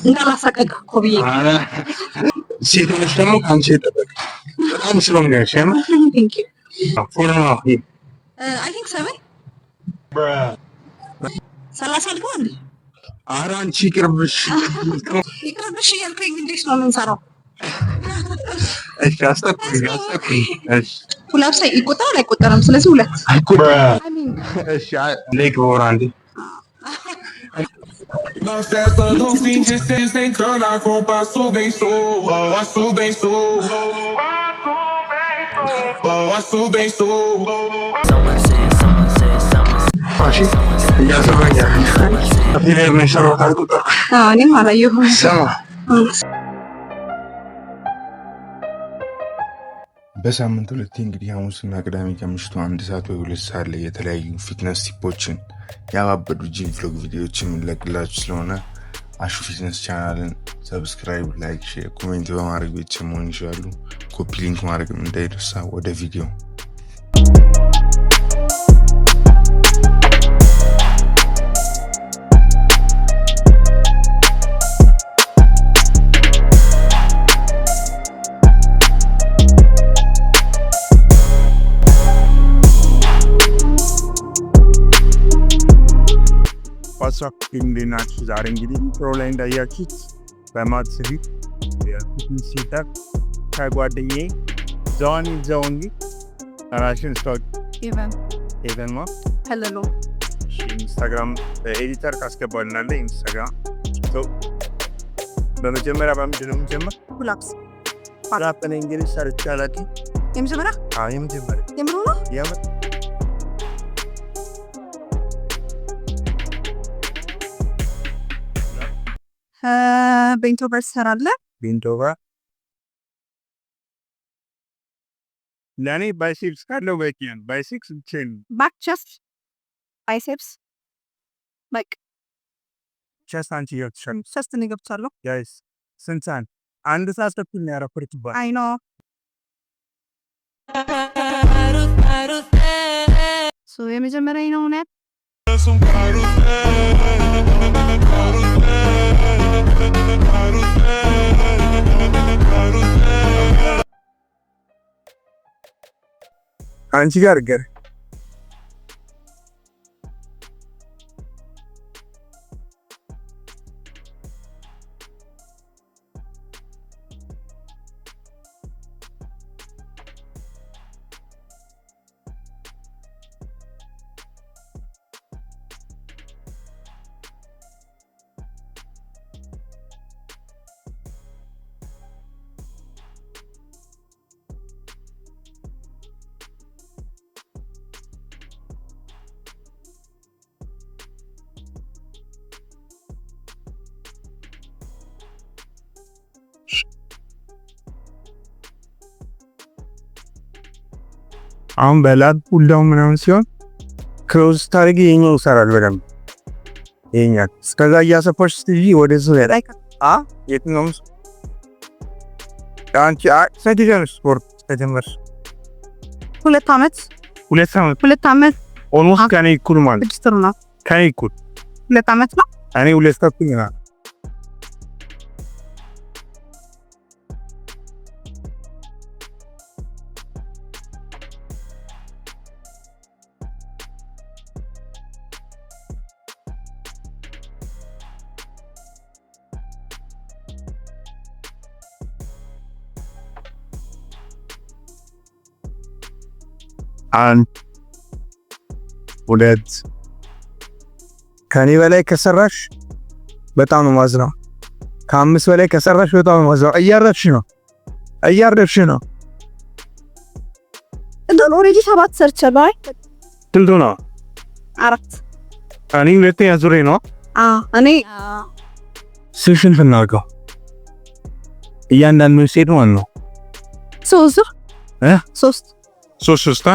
እንዳላሳቀቅ እኮ ብዬ። ሴቶች ደግሞ ከአንቺ የጠበቀ በጣም ስለሆነ Thank you. ፎርማ I think 7 30 አልፎ እንዴ? ኧረ አንቺ ይቅርብሽ። ይቅርብሽ እያልከኝ እንዴት ነው የምንሰራው? እሺ አስጠቁኝ አስጠቁኝ። እሺ Pull-ups ይቆጠራል አይቆጠርም? ስለዚህ ሁለት አይቆጠርም። I mean እሺ leg over አንዴ። Na festa do fim de seis tem cana com passo bem sou, passo bem sou, passo bem sou. እያሰራኛል failure ነው የሰራሁት፣ አልቆጠርኩም። እኔም አላየሁም። ስማ በሳምንት ሁለቴ እንግዲህ ሐሙስና ቅዳሜ ከምሽቱ 1 ሰዓት ወይ 2 ሰዓት ላይ የተለያዩ fitness tip ኦችን፣ ያባበዱ gym vlog ቪዲዮዎችን የምንለቅላችሁ ስለሆነ አሹ Fitness channel ን subscribe፣ like፣ share፣ comment በማድረግ ቤተሰብ መሆን ይችላሉ። Copy link ማድረግም እንዳይረሳ። ወደ ቪዲዮ። What's up, እንዴት ናችሁ? ዛሬ እንግዲህ intro ላይ እንዳያችሁት በማት ፊት የ fitness center ከጓደኛዬ ዘዋኒ ዘውንጊ ራሽን ስታወቅ ኢቨን ኤቨን ማ Hello. ኢንስታግራም editor ካስገባልናለ ኢንስታግራም። በመጀመሪያ በምንድን ነው የምንጀምር? Pull-ups. Pull-up እኔ እንግዲህ ሰርቼ አላውቅም። የመጀመሪያ አዎ የመጀመሪያ። የምሩ ነው። የምር። Bent over ትሰራለህ። Bent over ለእኔ biceps ካለው በቂ ነው። Biceps ብቻዬን ነው። Back, chest, biceps በቃ። Chest አንቺ ገብተሻል። Chest እኔ ገብቻለሁ። Guys ስንት ሰዓት? 1 ሰዓት ተኩል ነው ያረፈድኩት ይባላል። I know. So የመጀመሪያ ነው ነው። Um carrossel, carrossel, carrossel, carrossel. አንቺ ጋር ገር አሁን በ lat pulldown ምናምን ሲሆን close ታደርጊ የኛው ይሰራል በደንብ ይሄኛል። እስከዛ እያሰፋሽ ስትይ ወደ ሱ አ የትኛውም አንቺ ስንት ጊዜ ነው ስፖርት ከጀመርሽ? 2 ዓመት። 2 ዓመት። 2 ዓመት። Almost ከኔ እኩል ማለት 6 ወር ነው። ከኔ እኩል። 2 ዓመት ነው። እኔ ሁለት ተኩል ይሆናል። አንድ፣ ሁለት። ከኔ በላይ ከሰራሽ በጣም ነው ማዝነው። ከአምስት በላይ ከሰራሽ በጣም ነው ማዝነው። እያረፍሽ ነው፣ እያረፍሽ ነው። እንደው already ሰባት ሰርቻለሁ። አይ ስንቱ ነው? አራት። እኔ ሁለተኛ ዙሬ ነው። እኔ ስንት እናድርገው? እያንዳንዱ ሴት ማለት ነው። ሶስት ዙር። እ? ሶስት። ሶስት ሶስት።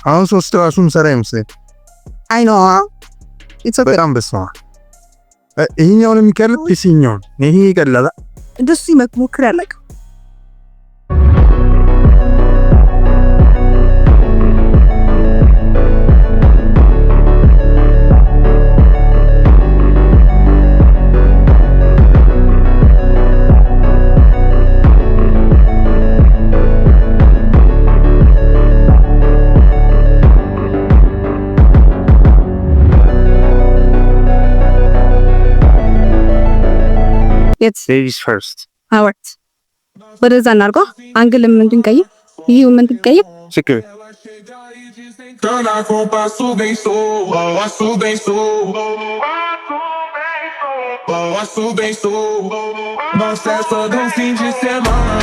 አሁን ሶስት ራሱ ምሰራ ይመስለኝ። I know, it's okay. በጣም በስመ አብ። ይሄኛውን የሚቀለው ወይስ ይሄኛውን? ይሄ ይቀላል። እንደሱ ሞክሬ አላውቅም። Ladies first. አወርት ወደዛ እናድርገው። Angle ም እንድንቀይር ይሄው እንድንቀይር። ችግር Cana com passo bem sou, passo bem sou. Passo bem sou. Nossa, é só de um fim de semana.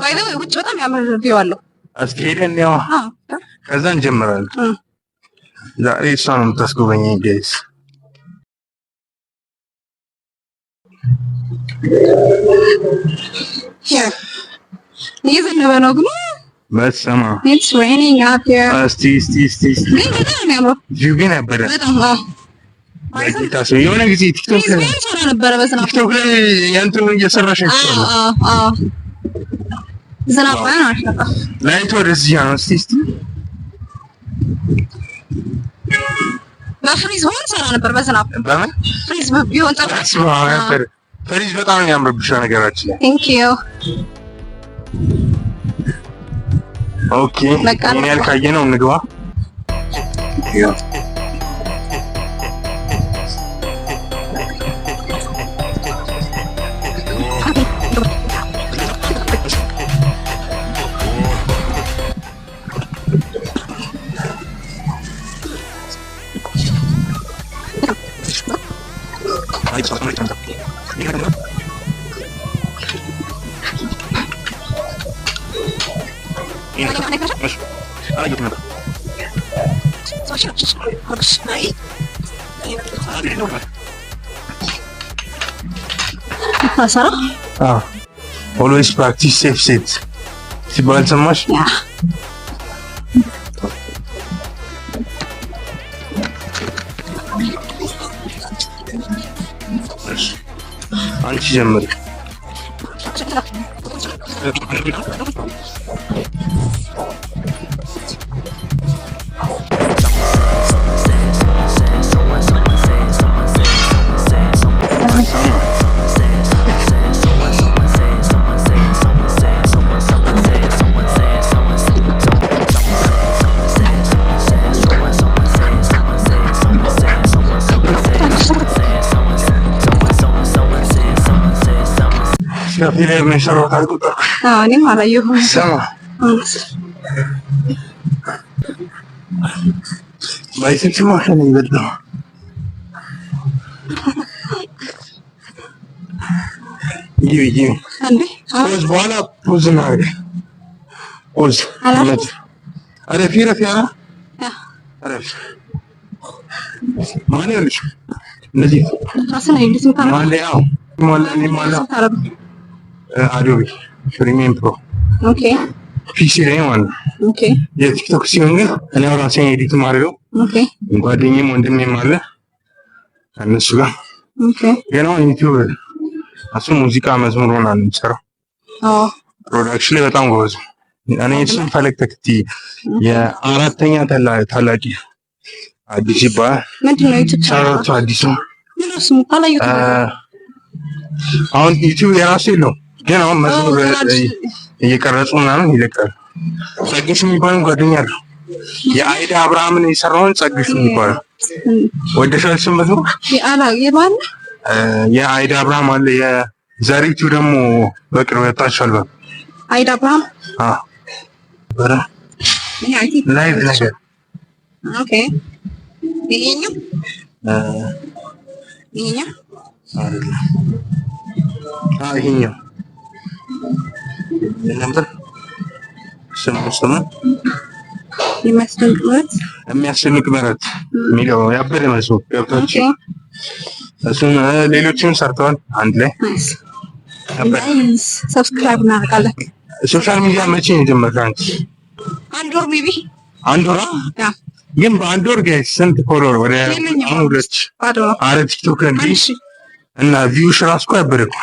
By the way ውጭ በጣም ያምር view አለው። እስኪ ሄደን ያው ከዛ እንጀምራለን። ዛሬ እሷ ነው የምታስጎበኘኝ guys። እየዘነበ ነው ግን በስመ አብ። It's raining out here. እስቲ እስቲ እስቲ እስቲ። ግን በጣም ነው የሚያምረው። View ግን ያበደ። በጣም አዎ። በጌታ ስም የሆነ ጊዜ ቲክቶክ Freeze ቢሆን ሰራ ነበረ በዝናብ። ቲክቶክ ላይ ያንተን እየሰራሽ አይቼዋለሁ። አዎ አዎ፣ ዝናብ ባይሆን አሪፍ ነበር። Light ወደዚህ ነው። እስቲ እስቲ። በ freeze ቢሆን ሰራ ነበር በዝናብ። በምን? Freeze ቢሆን ጥሩ። በስመ አብ ያበደ። Freeze በጣም ነው የሚያምርብሽ ነገራችን ላይ። Thank you. Okay. በቃ። ይሄን ያህል ካየነው እንግባ። ሰራ። Always practice safe set ሲባል ሰማሽ? Yeah. አንቺ ጀምሪ። Failure ነው የሰራሁት፣ አልቆጠርኩም። አዎ፣ እኔም አላየሁም። ስማ፣ biceps ማሽን ይበልጣል። ግቢ ግቢ። እንዴ? Pause በኋላ pause እናድርግ። Pause። አላልኩም? ረፊ ረፊ፣ ኧረ ረፊ። ማን ይኸውልሽ እንደዚህ ራስን እንዴት የምታደርገው? ማን ላይ? አዎ፣ ማን ላይ? እኔ ማን ላይ? Adobe Premiere Pro። PC ላይ ማለት ነው። የቲክቶክ ሲሆን ግን እኔ ራሴን edit ማድረገው። ጓደኛዬም ወንድሜም አለ ከእነሱ ጋር። ግን አሁን ዩቲዩብ እሱ ሙዚቃ መዝሙር ሆና ነው የሚሰራው። Production ላይ በጣም ጎበዝ ነው። እኔ እሱን ፈለግ ተከትዬ የአራተኛ ታላቂ አዲስ ይባላል። ምንድን ነው ዩቲዩብ ቻናል? ሰራቱ አዲስ ነው። ምንድን ነው ስሙ? አላየሁትም። አሁን ዩቲዩብ የራሱ የለውም፣ ግን አሁን መዝሙር እየቀረጹ ምናምን ይለቃል። ጸግሽ የሚባለው ጓደኛ አለው። የአይዳ አብርሃምን የሰራውን ጸግሽ የሚባለው ወደሻል ስም መዝሙር። የማን? የአይዳ አብርሃም አለ። የዘሪቱ ደግሞ በቅርብ ያወጣችው አልበም። አይዳ አብርሃም። አዎ፣ በረ live ነገር። Okay፣ ይሄኛው ይሄኛው? አይደለም። አዎ፣ ይሄኛው ነበር። ስሙ ስሙ የሚያስደንቅ ምረት። የሚያስደንቅ ምረት የሚለው ያበደ መዝሙር ገብታችሁ እሱን ሌሎችም ሰርተዋል አንድ ላይ። Nice። Subscribe እናደርጋለን። Social media መቼ ነው የጀመርከው አንቺ? አንድ ወር maybe። አንድ ወር? Yeah. ግን በአንድ ወር guys ስንት follower ወደ የለኝም። አሁን 2,000። ባዶ ነው። አረ ቲክቶክ እንዲ 1,000። እና view ሽ ራሱ እኮ ያበደ እኮ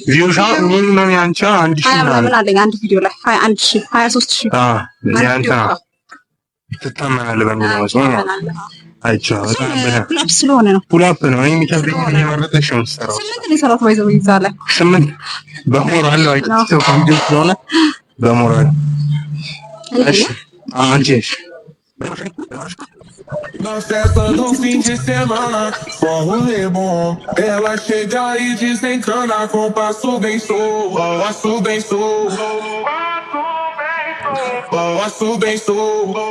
view ሽ አሁን minimum ያንቺ 1,000 20 ምናምን። ምናምን አለኝ አንድ ቪዲዮ ላይ 21,000፣ 23,000። አዎ። አንድ ያንተ ቪዲዮ። ትታመናለህ በሚለው መስሎኝ ነው። አይቼዋለሁ። በጣም ያበደ። Pull up ስለሆነ ነው። Pull up ነው። እኔ የሚከብደኝ እየመረጠሽ ነው የምትሰራው። 8 ነው የሰራሁት by the way እዛ ላይ። 8 በሞራል ነው። ቲክቶክ ቪዲዮ ስለሆነ በሞራል። እሺ አንቺ እሺ። Na festa do fim de semana, só rolê bom. Ela chega e desencana com passo bem solto, passo bem solto, passo bem solto.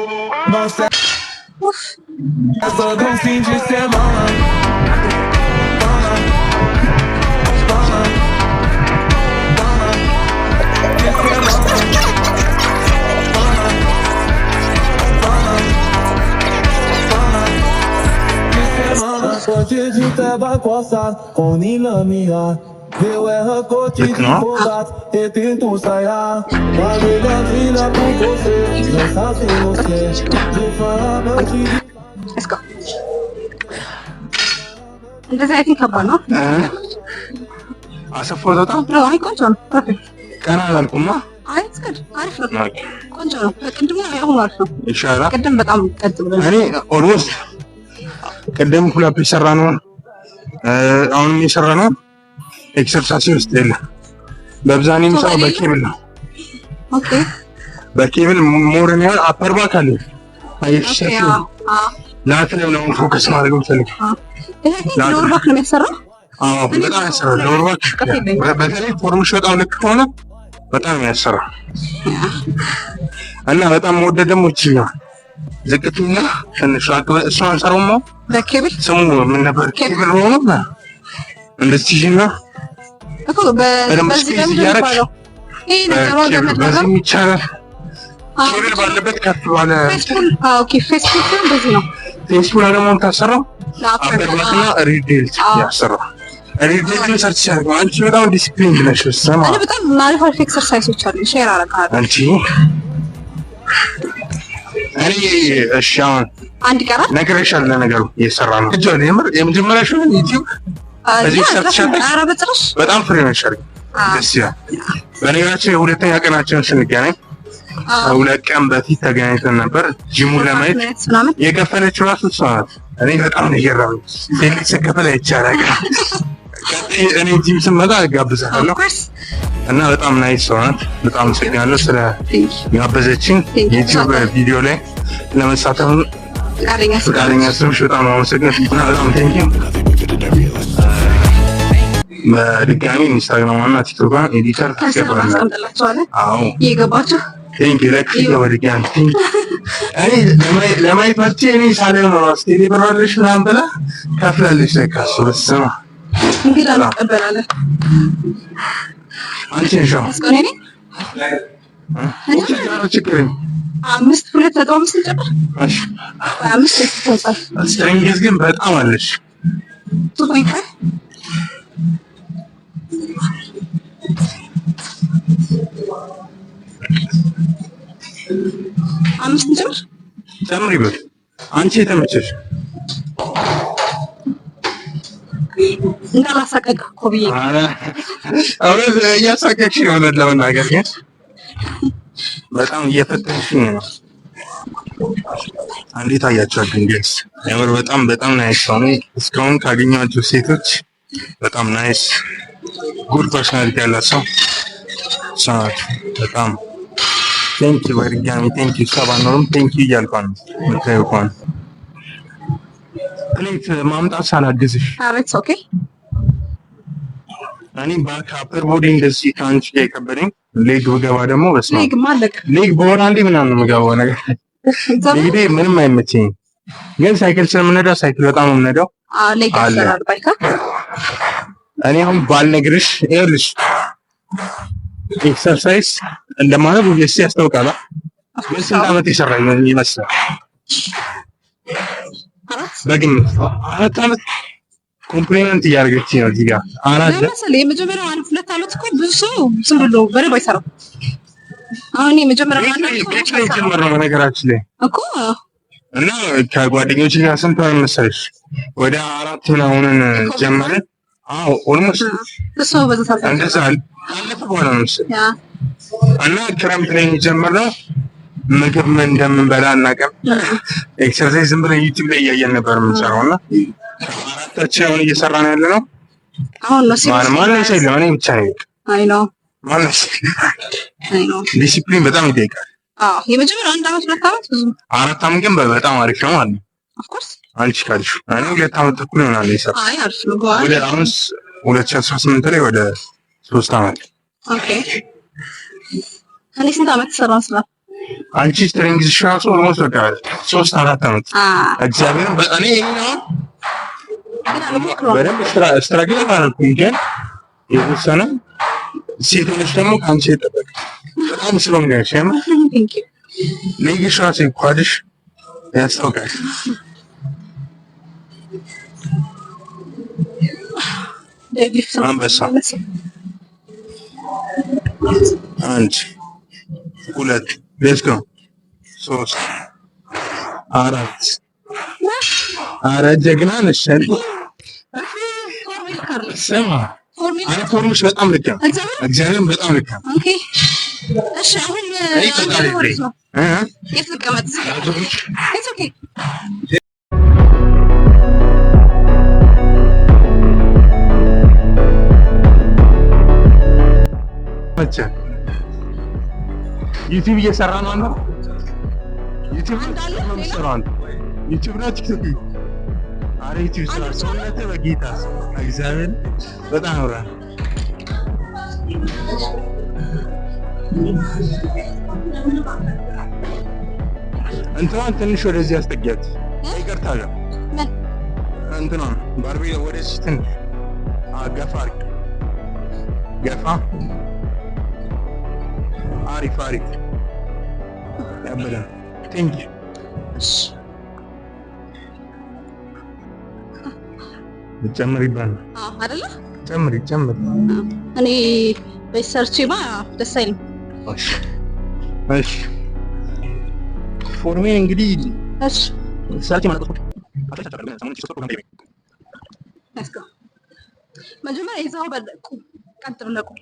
Na festa do fim de semana. De semana. De ልክ ነው። Let's go. እንደዚህ አይነት ከባድ ነው። አሰፋው በጣም። ነው። አይ ቆንጆ ነው። Perfect። ቀና አላልኩማ። አይ it's good። አሪፍ ነው። ቆንጆ ነው። ቅድሙ ያሁኑ አሪፍ ነው። ይሻላል። ቅድም በጣም ቀጥ ብሎ እኔ almost ቅድም pull up የሰራ ነው፣ አሁንም የሰራ ነው exercise ውስጥ የለም። በብዛት እኔ የምሰራው በኬብል ነው። በ cable more ነው። Upper back አለ። አየሽ፣ lat ላይ ነው focus ማድረግ የምፈልገው። ይሄ lower back ነው የሚያሰራው። አዎ በጣም ያሰራል። Lower back በተለይ form ሽ በጣም ልክ ከሆነ በጣም ያሰራል። እና በጣም መወደድ ደግሞ ይችላል ዝቅተኛ ትንሽ እሷን ሰራውማ። በኬብል። ስሙ ምን ነበር? ኬብል ሆኖ እንደዚህ እና እኮ በዚህ በምንድን ነው የሚባለው? ይሄ ነገሯ ገመድ ነገር። በዚህም ይቻላል። ኬብል ባለበት ከፍ ባለ። Face pull። Okay, face pull ሲሆን እንደዚህ ነው። Face pull ደግሞ የምታሰራው upper back እና rear delt ያሰራው። Rear delt ሰርች ያደርገው። አንቺ በጣም ዲሲፕሊን ነሽ። ስማ። እኔ በጣም አሪፍ አሪፍ exercise ኦች አሉ፣ share አደርጋለሁ። አንቺ እኔ እሺ አሁን አንድ ይቀራል። ነግሬሻለሁ። ለነገሩ እየሰራ ነው። እጆ የምር የመጀመሪያሽን ዩቲዩብ በዚህ ሰርተሻለሽ? ኧረ በጭራሽ። በጣም ፍሬ ነሽ። ደስ ይላል። በነገራችን የሁለተኛ ቀናችንን ስንገናኝ ከ2 ቀን በፊት ተገናኝተን ነበር ጂሙን ለማየት። ምናምን። የከፈለችው እራሱ እሷ ናት። እኔ በጣም ነው የገረመኝ። ሴት ልጅ ስትከፍል አይቼ አላውቅም። ቀጣይ እኔ ጂም ስመጣ እጋብዛታለሁ። Of course. እና በጣም nice ሰው ናት። በጣም አመሰግናለሁ ስለ ጋበዘችኝ። ዩቲዩብ ቪዲዮ ላይ ለመሳተፍ ፈቃደኛ ፈቃደኛ ስለሆንሽ በጣም ነው አመሰግናለሁ እና በጣም thank you። በድጋሚ ኢንስታግራም እና ቲክቶክ editor ከስር ታስገባለህ። ማስቀምጥላቸዋለን። አዎ። እየገባችሁ Thank you ለክፍያ በድጋሚ thank you። እኔ ለማየት መጥቼ እኔ ሳላየው ነው እራሱ ቴሌ ብር አለሽ ምናምን ብላ ከፍላለች። ለካ እሱ በስመ አብ። እንግዳ እንቀበላለን። አንቺ ነሽ አሁን። እስከ እኔ ነኝ። ችግር የለም። 5 2.5 እንጨምር። እሺ። 5.5። Strength ግን በጣም አለሽ። 2.5። 5 እንጨምር። ጨምሪበት። አንቺ የተመቸሽ። እንዳላሳቀቅ እኮ ብዬ። ኧረ እውነት እያሳቀቅሽ ነው። እውነት ለመናገር ግን በጣም እየፈተንሽኝ ነው። እንዴት አያቸዋል ግን guys? የምር በጣም በጣም nice ሰው ነው። እስካሁን ካገኘኋቸው ሴቶች በጣም nice good personality ያላት ሰው እሷ ናት። በጣም thank you በድጋሚ thank you። እሷ ባትኖርም thank you እያልኳት ነው። የምታየው ከሆነ plate ማምጣት ሳላግዝሽ። አቤት፣ okay። እኔ back upper body እንደዚህ ከአንቺ ጋር የከበደኝ leg ብገባ ደግሞ በስመ አብ። Leg ማለቅ። Leg በወር አንዴ ምናምን ነው የምገባው ነገር leg day ምንም አይመቸኝም። ግን ሳይክል ስለምነዳ ሳይክል በጣም ነው የምነዳው። Leg አለ። ያሰራል bike ኣ። እኔ አሁን ባልነግርሽ ይኸውልሽ exercise እንደማደርግ obviously ያስታውቃል። ግን ስንት ዓመት የሰራ ይመስላል? 4። በግምት 4 ዓመት compliment እያደረገች ነው እዚህ ጋር 4። ለመሰለህ የመጀመሪያው 1 2 ዓመት እኮ ብዙ ሰው ዝም ብሎ በደንብ አይሰራም። አሁን የመጀመሪያው አንድ ዓመት ቤት ላይ ጀመር ነው በነገራችን ላይ። እኮ። እና ከጓደኞች ጋር ስንት ሆነን መሰለሽ? ወደ አራት ምናምን ጀመርን። አዎ፣ almost እንደዛ አለፈ በኋላ ነው መሰለኝ። እና ክረምት ላይ የጀመርነው ምግብ ምን እንደምንበላ አናውቅም። Exercise ዝም ብለን YouTube ላይ እያየን ነበር የምንሰራው። እና አራታችን አሁን እየሰራን ያለ ነው። አሁን ነው። ማንም ሰው የለም፣ እኔ ብቻ ነኝ። አይ ነው። ማንም አይ ነው። ዲሲፕሊን በጣም ይጠይቃል። አዎ፣ የመጀመሪያው አንድ አመት 2 አመት ብዙ 4 አመት ግን በጣም አሪፍ ነው ማለት ነው። Of course. አንቺ ካልሽ እኔ 2 አመት ተኩል ይሆናል የሰራሁት። አይ፣ አሪፍ ነው። ወደ አሁን 2018 ላይ ወደ 3 አመት። Okay፣ እኔ ስንት አመት ሰራን ስራ? አንቺ strength ራሱ almost በቃ 3-4 አመት። እግዚአብሔርን እኔ ይሄን አሁን በደንብ struggle አላልኩም፣ ግን የተወሰነ ሴቶች ደግሞ ከአንቺ የጠበቀ በጣም strong ነሽ። የምር leg ሽ ራሱ quad ሽ ያስታውቃል። አንበሳ፣ አንድ፣ ሁለት፣ let's go፣ ሶስት፣ አራት። አረ ጀግና ነሽ። ስማ፣ አረ form ሽ በጣም ልክ ነው። እግዚአብሔርን በጣም ልክ ነው። እሺ፣ አሁን የት ልቀመጥ? Okay. YouTube እየሰራ ነው አንተ። YouTube ነው የምትሰራው አንተ? YouTube ነው TikTok? አረ YouTube ስራ። ሰውነትህ በጌታ እግዚአብሔር በጣም ያምራል። እንትኗን ትንሽ ወደዚህ አስጠጊያት። ይቅርታ ጋር እንትኗን barbell ወደዚህ ትንሽ ገፋ አድርግ። ገፋ። አሪፍ አሪፍ፣ ያበደ፣ thank you። ጨምሪ ይባላል። አይደለ? ጨምሪ ጨምሪ። እኔ በሰርቼማ ደስ አይልም። እሺ፣ form ኤን እንግዲህ እሺ ሰርቼ ማለት ነው። Let's go። መጀመሪያ ይዛው በለቁ ቀጥ ብለህ ቁም።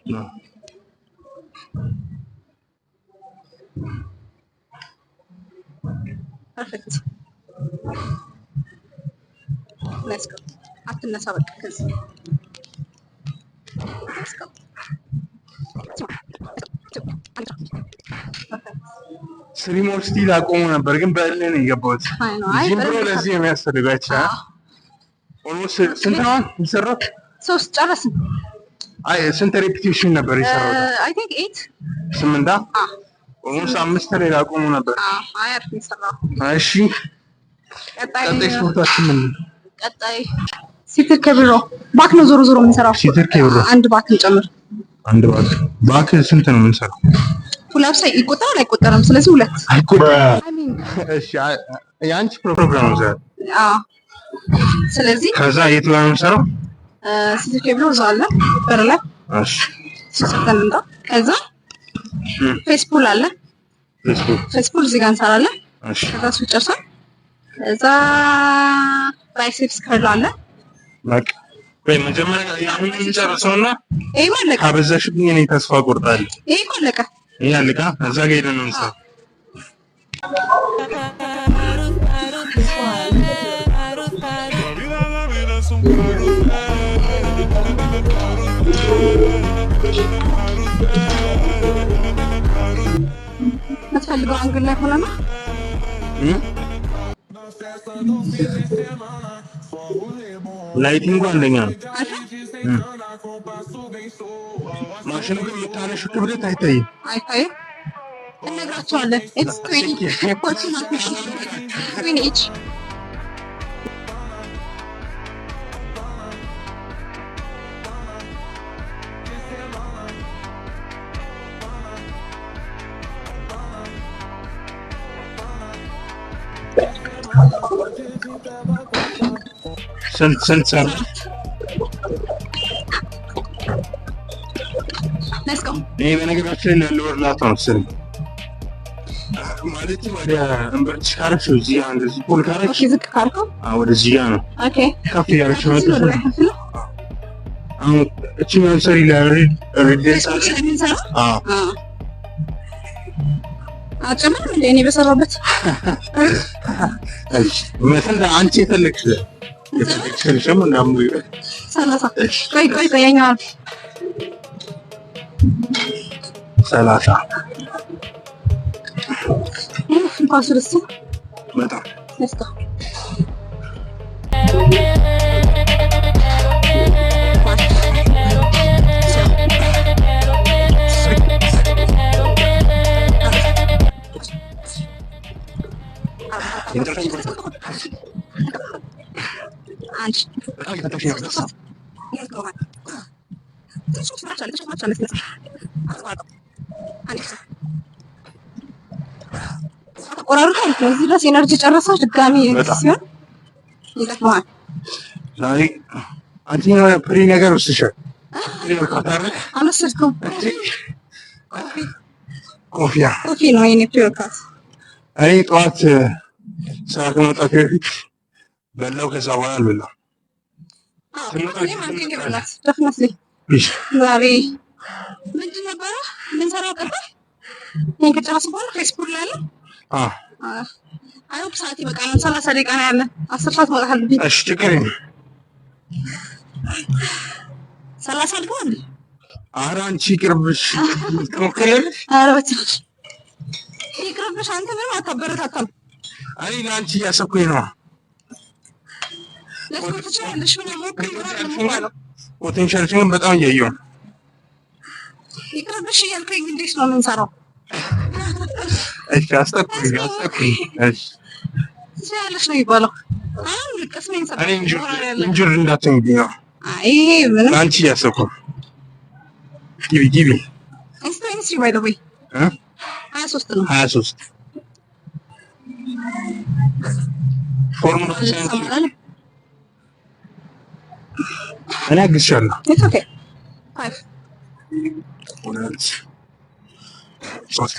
Perfect, let's go። አትነሳ በቃ ከዚህ። Let's go። Three more still አቆሙ ነበር ግን በእልህ ነው የገባሁት። አይ ነው፣ አይ Gym bro በደንብ ለዚህ የሚያስፈልገው አይቻ almost ስንት ነው የሰራሁት? ሶስት ጨረስን። አይ፣ ስንት repetition ነበር የሰራሁት? I think eight. ስምንታ። Almost አምስት ላይ ላቆሙ ነበር። አይ፣ አሪፍ ነው የሰራው። እሺ። ቀጣይ ቀጣይ ስፖርታችን ምን ነው? ቀጣይ seated cable row፣ back ነው ዞሮ ዞሮ የምንሰራው። Seated cable row። አንድ back እንጨምር። አንድ back። Back ስንት ነው የምንሰራው? Pull-ups ይቆጠራል አይቆጠርም? ስለዚህ ሁለት። አይቆጠርም። I mean እሺ፣ የአንቺ ፕሮግራም ነው ዛሬ። አዎ። ስለዚህ ከዛ የት ላይ ነው የምንሰራው? Seated cable row እዛው አለ በር ላይ። እሺ። እሱ ሰርተን እንምጣ። ከዛ face pull አለ። Face pull። Face pull እዚህ ጋር እንሰራለን። እሺ። ከዛ እሱ ጨርሰን ከዛ biceps curl አለ። በቃ ወይ መጀመሪያ ያንን እንጨርሰውና ይሄ አለቀ። ካበዛሽብኝ እኔ ተስፋ ቆርጣለሁ። ይሄ እኮ አለቀ። ይሄ አለቃ። እዛ ጋር ሄደን ነው የምንሰራው። La vida es un carrusel. Carrusel. የምትፈልገው angle ላይ ሆነና እም? Lighting ኡ አንደኛ ነው። ማሽኑ ግን የምታነሺው ክብደት አይታይም። አይታይም። እነግራቸዋለን። It's 20, 20 each. ስንት ስንት ሰራ? Let's go. ይሄ በነገራችን ላይ ለ lower lat ነው መሰለኝ። ማለት ወደ እምብርትሽ ካረግሽው እዚህ ጋር እንደዚህ pull ካረግሽ Okay፣ ዝቅ ካልከው ወደዚህ ጋር ነው። Okay፣ ከፍ እያደረግሽ ነው። አሁን እቺ ሰሪ ለ rear delt ስለምንሰራ አጨምርም እንደ እኔ በሰራበት። እሺ፣ መሰል አንቺ የፈለግሽ የፈለግሽ ምናምን ይበል። 30። ቆይ ቆይ ቆይ፣ ያኛው 30። እንኳን ደስ በጣም። Let's go. አንድ። በጣም እየፈተንሽ ነው። ቆራርጦ እዚህ ድረስ energy ጨረሰች። ድጋሚ በጣም። ሲሆን ይደክመዋል። ዛሬ አንቺ የሆነ pre ነገር ወስደሻል። Pre workout አይደል? አልወሰድኩም። Coffee ያ። Coffee ነው የኔ pre workout። እኔ ጠዋት ስራ ከመውጣቴ በፊት በላው፣ ከዛ በኋላ አልበላም። Definitely. እሺ። ዛሬ ምንድን ነበረ ምንሰራው? ቀጣይ ይሄን ከጨረስን በኋላ face pull አለ። አዎ። I hope ሰዓት ይበቃናል። 30 ደቂቃ ነው ያለን። 10 ሰዓት መውጣት አለብኝ። እሺ፣ ችግር የለም። 30 አልከዋል። ኧረ አንቺ ይቅርብሽ፣ ትሞክሪያለሽ? ኧረ በጭራሽ ይቅርብሽ። አንተ ምንም አታበረታታም። እኔ ለአንቺ እያሰብኩኝ ነው። ለስፖርት ትችላለሽ ምናምን ሞክሪ ምናምን ነው የሚባለው። Potential ሽን በጣም እያየሁ ነው። ይቅርብሽ እያልከኝ እንዴት ነው የምንሰራው? እሺ፣ አስጠቁኝ አስጠቁኝ። እሺ። ትችላለሽ ነው የሚባለው። አሁን ቅስሜን እኔ ሰበርኩ። Injured እንዳትሆንብኝ ነው። ይሄ ምንም ለአንቺ እያሰብኩ ነው። ግቢ ግቢ። It's 23 by the way. እ? 23 ነው። 23 form ነው። አልሰማንም። እኔ አግዝሻለሁ። It's okay. 5. ሁለት፣ ሶስት፣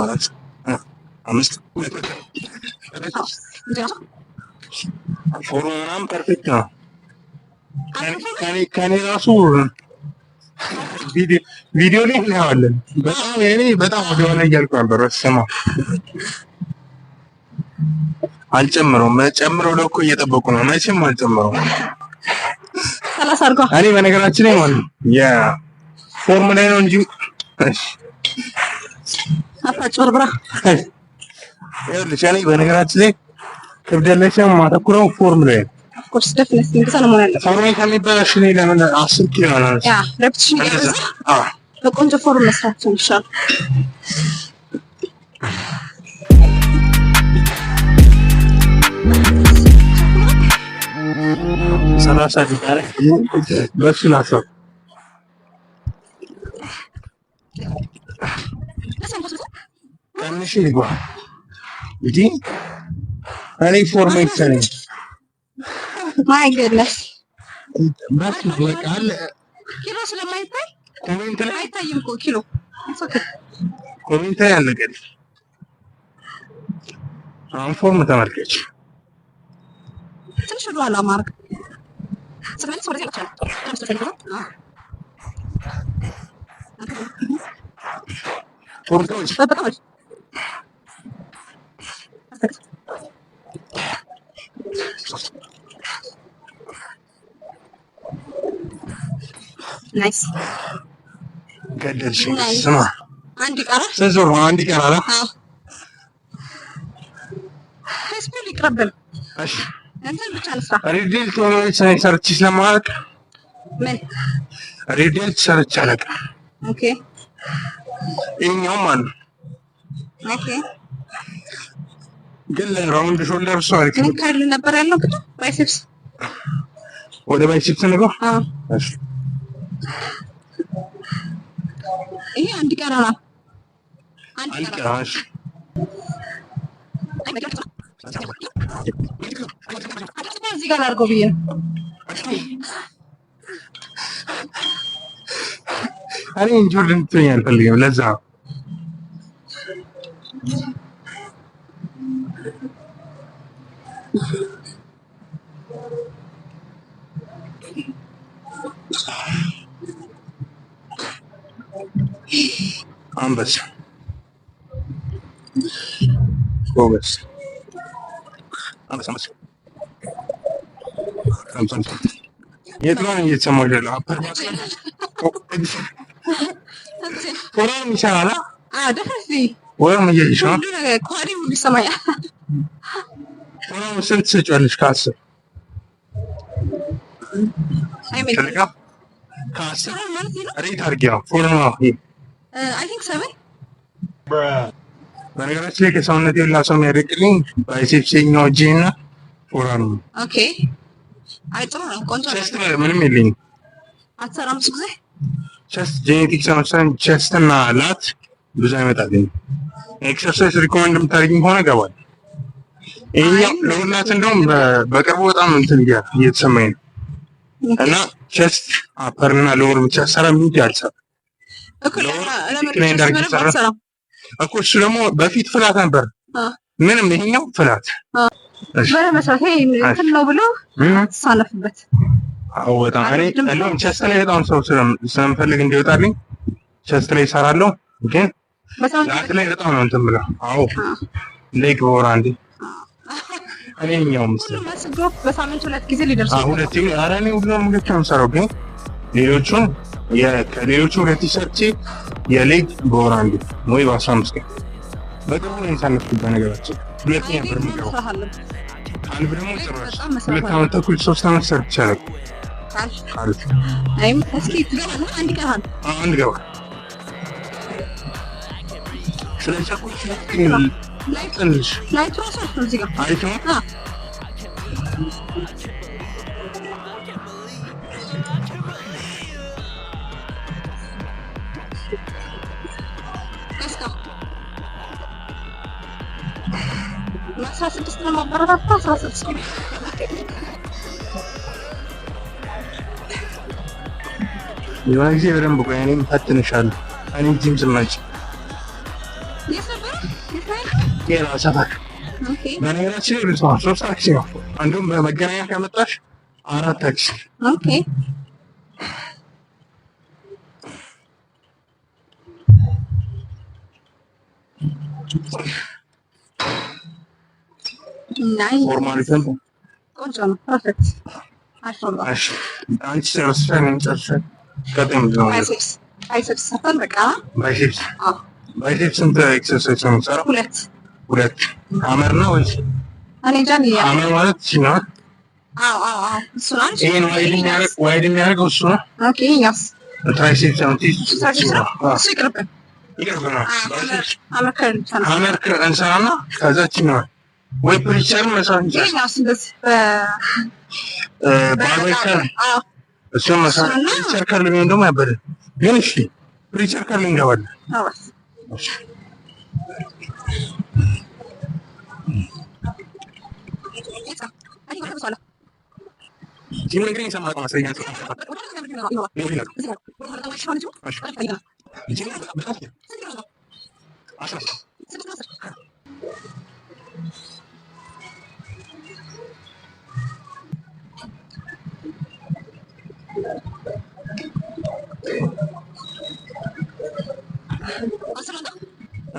አራት፣ አምስት። Form ምናምን perfect ነው። ከኔ ራሱ ቪዲዮ ላይ እናየዋለን። በጣም እኔ በጣም ወደኋላ እያልኩ ነበር። በስመ አብ አልጨምረውም። ጨምረው ለእኮ እየጠበቁ ነው። መቼም አልጨምረውም። 30 አድርጓ። እኔ በነገራችን ላይ ማለት ነው የ form ላይ ነው እንጂ እሺ። አታጭበርብራ። ይኸውልሽ እኔ በነገራችን ላይ ክብደት ላይ ሳይሆን የማተኩረው form ላይ ነው። Of course, definitely እንደዛ ነው መሆን ያለበት። Form ከሚበላሽ እኔ ለምን 10 ኪሎ ነው? Yeah, repetition እያበዛ በቆንጆ form መስራት ነው የሚሻለው። 30 ደቂቃ ላይ በሱ ላሰብ። ቀንሽ ይግባ እንጂ እኔ form ይሰነኝ። My goodness. በሱ በቃ አለ። ኪሎ ስለማይታይ Comment ላይ አይታይም እኮ ኪሎ። It's okay. Comment ላይ አለቀልሽ። አሁን form ተመልከች። ትንሽ ወደኋላ ማድረግ ስትመለስ ወደዚህ ይችላል። Form ተመልከች። በጣም አሪፍ። Nice. ገደልሽ። Nice. ስማ። አንድ ይቀራል። ስንት ዞር ነው? አንድ ይቀራል። አዎ። Face pull ይቅርብን። እሺ። እንትን ብቻ ልስራ። Rear delt ሆኖ ሰርቼ ስለማላውቅ ምን? Rear delt ሰርቼ አላውቅም። Okay. ይኸኛውም አለ። Okay. ግን ለ round shoulder እሱ አሪፍ ምን ነው። Curl ነበር ያልነው ቅድም? Biceps. ወደ biceps ንገው። አዎ። እሺ። ይሄ አንድ ይቀረናል። አንድ አንድ ይቀራል። ይቀራል። እሺ። እዚህ ጋር አድርገው ብዬ ነው። እኔ injured እንድትሆኝ አልፈልግም። ለዛ ነው። አንበሳ፣ ጎበዝ። አንበሳ፣ አንበሳ፣ አንበሳ። የት ነው እየተሰማሽ ያለው? Upper back፣ forearm ይሰራል? Definitely. Forearm እያየሽ ነው? ሁሉ ነገር quad ሁሉ ይሰማኛል። Forearm ስንት ትሰጪዋለሽ ከ10? I mean ትልቃ ከ10 forearm ማለት ነው። Rate አድርጊ ነው forearm ነው ይሄ። I think 7. በነገራችን ላይ ከሰውነት የላ ሰው የሚያደርግልኝ biceps የኛው እጄ እና forearm ነው። Okay፣ አይ ጥሩ ነው፣ ቆንጆ ነው። Chest ምንም የለኝም። አትሰራም ብዙ ጊዜ? Chest genetics መሰለኝ፣ chest እና lat ብዙ አይመጣልኝም። Exercise recommend የምታደርጊኝ ከሆነ እገባለሁ። ይሄኛው lower lat እንደውም በቅርቡ በጣም እንትን እየተሰማኝ ነው እና chest upper እና lower ብቻ ሰራ mid አልሰራም። እኮ Lower ለምን decline አድርጌ chest ሰራ። አትሰራም? እኮ እሱ ደግሞ በፊት flat ነበር። ምንም ይሄኛው flat። እሺ። በመስራት ይሄ እንትን ነው ብሎ ትሳነፍበት። አዎ በጣም። እኔ እንደውም chest ላይ በጣም ሰው ስለምፈልግ እንዲወጣልኝ chest ላይ እሰራለሁ፣ ግን በሳምንት lat ላይ በጣም ነው እንትን ብለው። አዎ፣ leg በወር አንዴ። እኔ ይኸኛው ምስል ሁሉም muscle group በሳምንት ሁለት ጊዜ ሊደርሱ ሁለት። ኧረ እኔ ሁሉንም ሁለት ነው የምሰራው፣ ግን ሌሎቹን ከሌሎቹ ሁለት ሰርቼ የ leg በወር አንዴ ወይ በ15 ቀን። በቅርቡ ነው የሳነፍኩት። በነገራችን ሁለተኛ ነበር የምገባው። Calf ደግሞ ጭራሽ በጣም መስራት 2 ዓመት ተኩል 3 ዓመት ሰርቻለሁ። Calf Calf። አይም እስኪ ትገባለህ? አንድ ይቀርሃል። አንድ ገባ ስለቸኮልሽ ትንሽ Light ኡ ራሱ አሪፍ ነው እዚህ ጋር። አሪፍ ነው። አዎ። Let's go. 16 ነው ማበረታታ፣ 16 ኪሎ። የሆነ ጊዜ በደንብ ቆይ፣ እኔም ፈትንሻለሁ። እኔ ጂም ስመጪ የት ነበረ? የት ነው? ጤና ሰፈር። Okay. በነገራችን ላይ ብስማ ሶስት ታክሲ ነው። አንዱም በመገናኛ ከመጣሽ አራት ታክሲ። Okay, nice. Formal tempo. ቆንጆ ነው። Perfect፣ አሪፍ ነው በጣም። እሺ፣ አንቺ ጨርሰሻል፣ እኔም ጨርሻለሁ። ቀጣይ ምንድን ነው? Biceps፣ biceps ሰርተን በቃ። Biceps? አዎ። Biceps ስንት exercise ነው የምትሰራው? ሁለት። ሁለት። Hammer ነው ወይስ? እኔ እንጃ እኔ Hammer ማለት እቺ ነው። አዎ፣ እሱ ነው አንቺ ይሄን wide የሚያደርገው እሱ ነው። Okay፣ ይኸኛውስ? Triceps ነው። እሱ triceps ነው። እሱ ይቅርብን። ይቅርብና biceps Hammer curl ብቻ ነው። Hammer እንሰራና ከዛ እቺ ነው ወይ preacher መስራት እንችላለን። ይኸኛውስ እንደዚህ Barbell curl? አዎ። እሱን መስራት preacher curl ቢሆን ደግሞ ያበደ፣ ግን እሺ preacher curl እንገባለን። አዎ። እሺ። ጂም እንግዲህ የሰማ አቋም አስረኛ ሰው ጂም በጣም 10።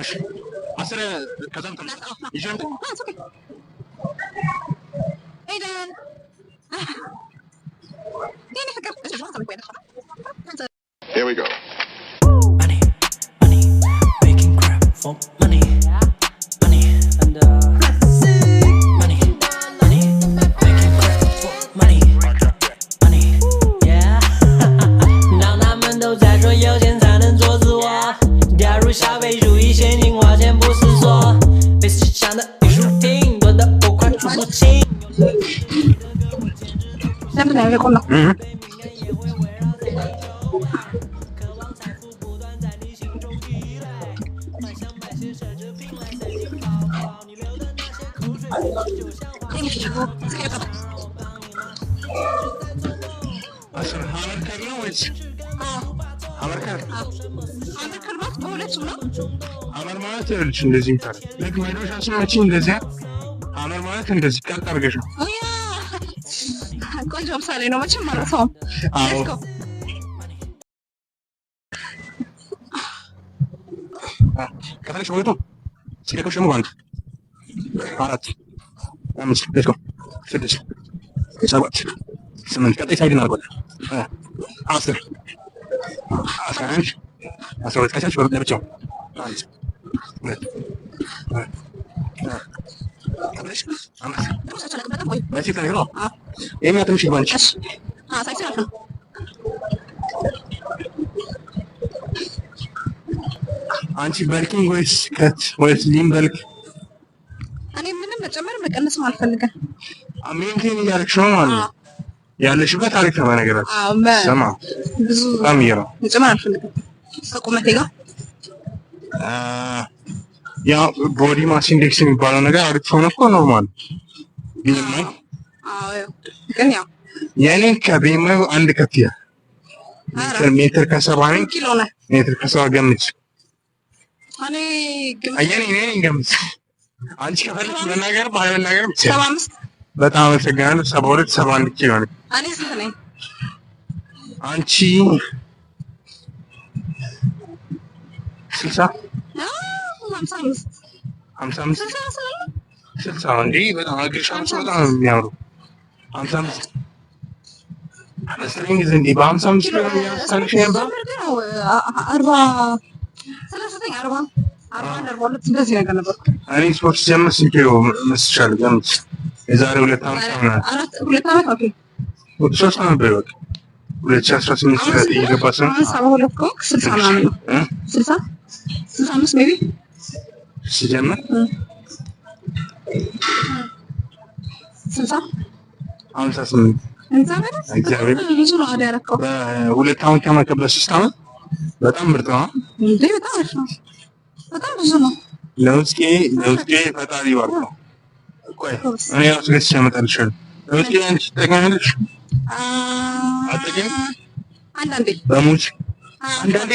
እሺ፣ 10 ከዛም ተነሳ ይዤ እንትን። ኤደን የኔ ፍቅር። Here we go. Money, money, making crap for money, money, and money, money, making crap for money, money, yeah. 当他们都在说有钱才能做自我，掉入消费主义陷阱，花钱不思索，被思想的艺术品多得我快数不清。 ለምንድን ነው የቆመው? እህ 渴望财富不断在你心中积累，幻想买些奢侈品来塞进包包，你流的那些口水就像 10 hammer curl ነው ወይስ hammer curl? Hammer curl ማለት በሁለቱም ነው። Hammer ማለት ይኸውልሽ እንደዚህ ይባላል። ልክ መዶሻ ስመቺ እንደዚያ hammer ማለት ማለት እንደዚህ ቀጥ አድርገሽ ነው። ቆንጆ ምሳሌ ነው፣ መቼም አልረሳውም። አዎ። Let's go. ከፈለግሽ በሁለቱ፣ ሲደክምሽ ደግሞ በአንድ። አራት፣ አምስት፣ let's go፣ ስድስት፣ ሰባት፣ ስምንት። ቀጣይ side እናደርገዋለን። 10፣ 11፣ 12። ከቻልሽ ለብቻው አንድ፣ ሁለት፣ ከፈለግሽ አምስት። በጣም ቆይ። በሴት ላይ ነው። ይሄን ትንሽ ይባንች። እሺ፣ side አሪፍ ነው። አንቺ bulking ወይስ cut ወይስ lean bulk? እኔ ምንም መጨመር መቀነስም አልፈልግም። Maintain እያደረግሽ ነው ማለት ነው። ያለሽበት አሪፍ ነው በነገራችን። አዎ፣ ስማ፣ ብዙ በጣም እየራ መጨመር አልፈልግም ከቁመቴ ጋር። ያው body mass index የሚባለው ነገር አሪፍ ሆነ እኮ normal BMI። አዎ፣ ያው ግን ያው የእኔ ከ BMI አንድ ከፍ ይላል። ሜትር ከ70 ነኝ። ኪሎ ነህ? ሜትር ከ70። ገምች። እኔ ግምት የኔ እኔ ገምች። አንቺ ከፈለግሽ መናገር ባለመናገርም ትችያለሽ። 75። በጣም አመሰግናለሁ። 72፣ 71 ኪሎ ነኝ። እኔ ስንት ነኝ? አንቺ 60። 55። 55። 60 ስላለ። 60 እንዴ? በጣም እግርሽ አምሳ በጣም ነው የሚያምሩ። 55 strength እንዴ? በ55 ኪሎ ነው የሚያሳልሽ ነበር። 40፣ 39፣ 40፣ 41፣ 42 እንደዚህ ነገር ነበር። እኔ ስፖርት ስጀምር ስንት ኪሎ መስልሻለሁ? ገምች። የዛሬ 2 ዓመት ምናምን። አራት፣ 2 ዓመት፣ okay። 3 ዓመት በይ በቃ። 2018 ላይ እየገባ ስም አሁን 72 ከሆንክ 60 ምናምን ነው። 60፣ 65 maybe። ስጀምር 60። 58። እግዚአብሔር። እግዚአብሔር። ብዙ ነው add ያደረከው። በ2 ዓመት ከመከ በ3 ዓመት በጣም ምርጥ ነው። እንዴ፣ በጣም አሪፍ ነው። በጣም ብዙ ነው። ለውስጤ ለውስጤ ፈጣሪ ይባርከው። ቆይ፣ እኔ ራሱ ገዝቼ አመጣልሻለሁ። ለውስጤ አንቺ ትጠቀሚያለሽ? አትጠቀሚም? አንዳንዴ። በሙዝ አንዳንዴ።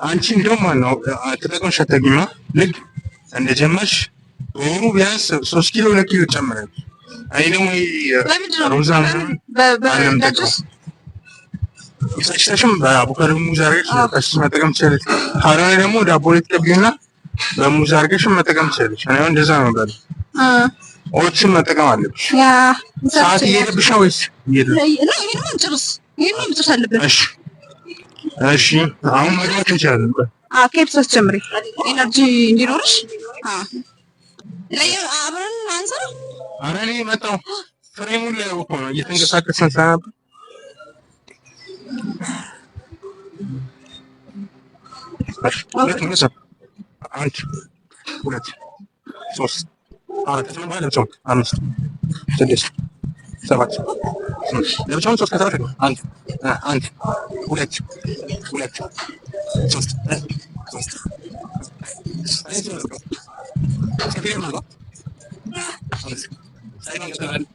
አንቺ እንደውም ማለት ነው ተጠቅመሽ አታውቂም። ልክ እንደጀመርሽ በወሩ ቢያንስ 3 ኪሎ 2 ኪሎ ትጨምሪያለሽ። እኔ ደግሞ ይሄ በምንድን ነው? ሮዛ ምናምን አይደለም። በጁስ? ፈጭተሽም በአቮካዶ ሙዝ አድርገሽ ፈጭተሽ መጠቀም ትችላለሽ። ካልሆነ ደግሞ ዳቦ ላይ ትቀቢውና በሙዝ አድርገሽም መጠቀም ትችላለሽ። እኔ አሁን እንደዛ ነው የምበላው። Oats ን መጠቀም አለብሽ። ሰዓት እየሄደብሽ ነው ወይስ እየሄደ ነው? ይሄንን እንጨርስ። ይሄንን መጨረስ አለብን። እሺ፣ አሁን መግባት እንችላለን። ቆይ። ከ hip ጀምሪ energy እንዲኖርሽ። አብረን አንሰራ። ኧረ እኔ መጣሁ። Frame ኡን ላይ እኮ ነው እየተንቀሳቀስን ስለነበር። ሁለት፣ ሁለት፣ አንድ፣ ሁለት፣ ሶስት፣ አራት፣ ስምንት ማለት ለብቻውን አምስት፣ ስድስት፣ ሰባት፣ ስምንት። ለብቻውን ሶስት ከሰባት ነው። አንድ፣ አንድ፣ ሁለት፣ ሁለት፣ ሶስት፣ ሶስት፣ እስከ ፊደል ማለት ነው። አምስት። side።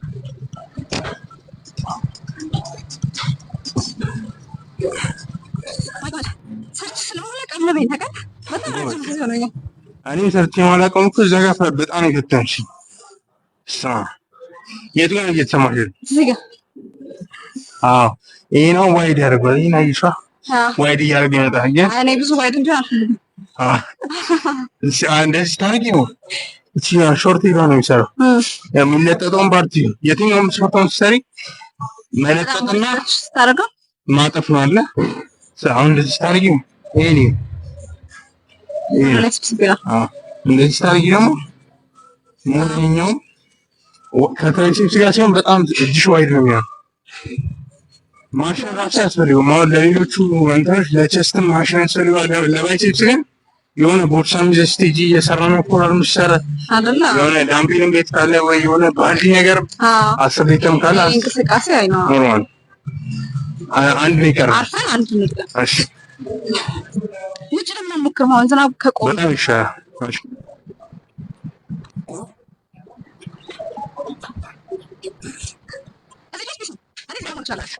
ሰርች ስለሆነ ቀለበኝ ታውቃለህ። በጣም ረጅም ጊዜ ሆኖኛል። እኔ ሰርቼ የማላውቀውን እኮ እዛ ጋር በጣም የፈተንሽ። ስማ፣ የቱ ጋር ነው እየተሰማሽ ያለው? እዚህ ጋር። አዎ፣ ይሄ ነው wide ያደርገዋል። ይሄን አየሽዋ? Wide እያደረገ ይመጣል። ግን እኔ ብዙ wide እንዲሆን አልፈልግም። አዎ፣ እንደዚህ ታደርጊ ነው። እቺ short ሄዷ ነው የሚሰራው። የሚለጠጠውን part የትኛውም ስፖርታውን ስትሰሪ መለጠጥና ስታደርገው ማጠፍ ነው አለ። አሁን እንደዚህ ስታደርጊ ይሄ ነው ይሄ ነው። ላይ ስብስብ ይላል። አዎ፣ እንደዚህ ስታደርጊ ደግሞ more ከ triceps ጋር ሲሆን በጣም እጅሽ wide ነው የሚሆነው። ማሽን ራሱ አያስፈልገውም። አሁን ለሌሎቹ እንትኖች ለ chest ም ማሽን ያስፈልገዋል። ለ biceps ግን የሆነ ቦርሳም ይዘሽ ስትሄጂ እየሰራ ነው ኮራል የሚሰራ አይደለ? የሆነ dumbbell ም ቤት ካለ ወይ የሆነ ባልዲ ነገር 10 ሊትርም ካለ እንቅስቃሴ አይ ነው። Normal። አንድ ነው ይቀራል። አርፈን አንድ እንድገም። እሺ። ውጭ ለምን አንሞክርም? አሁን ዝናብ ከቆመ በጣም ይሻላል። እሺ። እዚህ ጋር ይቻላል።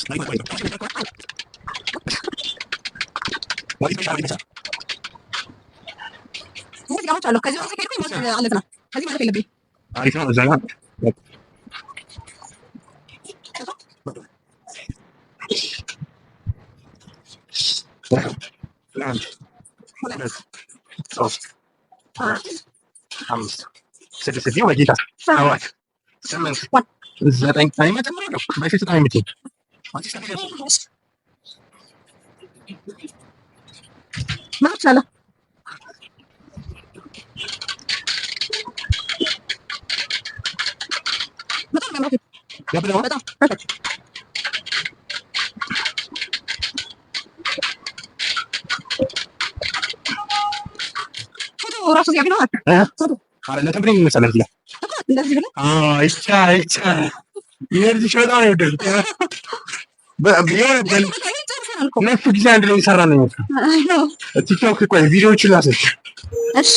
እዚህ ጋር አለሁ። ከዚህ በኋላ ከሄድኩኝ ሞት አለት ነው። ከዚህ ማለፍ የለብኝም። አሪፍ ነው። እዛ ጋር አንድ፣ ሁለት፣ ሶስት፣ አራት፣ አምስት፣ ስድስት፣ እዚህ በጌታ ሰባት፣ ስምንት፣ ዘጠኝ። እኔማ ጨምራለሁ። በፊት በጣም የምትይኝ አንቺ እስከሚደርስ መዞር እችላለሁ። በጣም ነው የሚያምረው። ያብለው። በጣም perfect። ፎቶ ራሱ እዚህ ቢኖር ፎቶ አረ ለ thumbnail ይመሳላል እዚህ ጋር። እኮ እንደዚህ ብለህ አዎ፣ ይቻ energy ሽ በጣም ነው የወደድኩት። የሆነ በቃ ይሄን ጨርሰናል እኮ። ነፍ ጊዜ አንድ ላይ የሰራ ነው የሚመስለው። አይ ነው። ቲክቶክ ቆይ ቪዲዮዎችን ላሳይሽ። እሺ።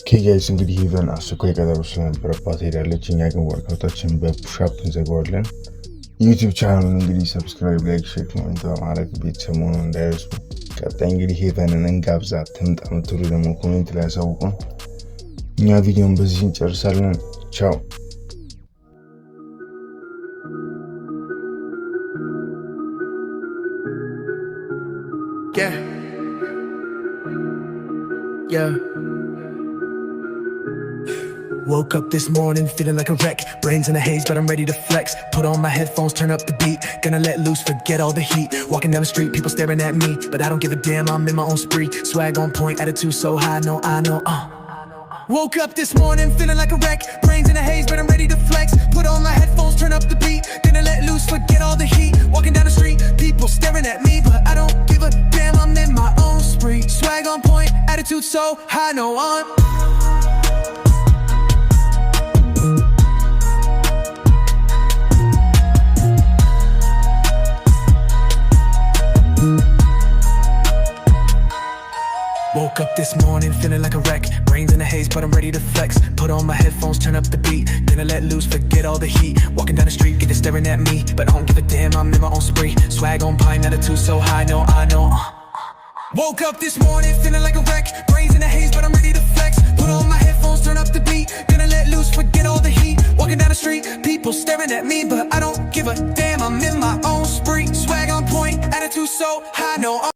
Okay guys፣ እንግዲህ ሄቨን አስቸኳይ ቀጠሮ ስለነበረባት ሄዳለች። እኛ ግን workout ኣችን በ push up እንዘጋዋለን። ዩቲዩብ ቻናሉን እንግዲህ subscribe፣ like፣ share፣ comment በማድረግ ቤተሰብ መሆኑን እንዳይረሱ። ቀጣይ እንግዲህ ሄቨንን እንጋብዛት ትምጣ የምትሉ ደግሞ comment ላይ ያሳውቁን። እኛ ቪዲዮን በዚህ እንጨርሳለን። ቻው። Yeah. Woke up this morning feeling like a wreck. Brains in a haze, but I'm ready to flex. Put on my headphones, turn up the beat. Gonna let loose, forget all the heat. Walking down the street, people staring at me, but I don't give a damn, I'm in my own spree. Swag on point, attitude so high, no, I know. Woke up this morning feeling like a wreck. Brains in a haze, but I'm ready to flex. Put on my headphones, turn up the beat. Gonna let loose, forget all the heat. Walking down the street, people staring at me, but I don't give a damn, I'm in my own spree. Swag on point, attitude so high, no, I'm Woke up this morning feeling like a wreck. Brains in a haze, but I'm ready to flex. Put on my headphones, turn up the beat. Gonna let loose, forget all the heat. Walking down the street, get to staring at me, but I don't give a damn, I'm in my own spree. Swag on pine, attitude so high, no, I know. Woke up this morning feeling like a wreck. Brains in a haze, but I'm ready to flex. Put on my headphones, turn up the beat. Gonna let loose, forget all the heat. Walking down the street, people staring at me, but I don't give a damn, I'm in my own spree. Swag on point, attitude so high, no.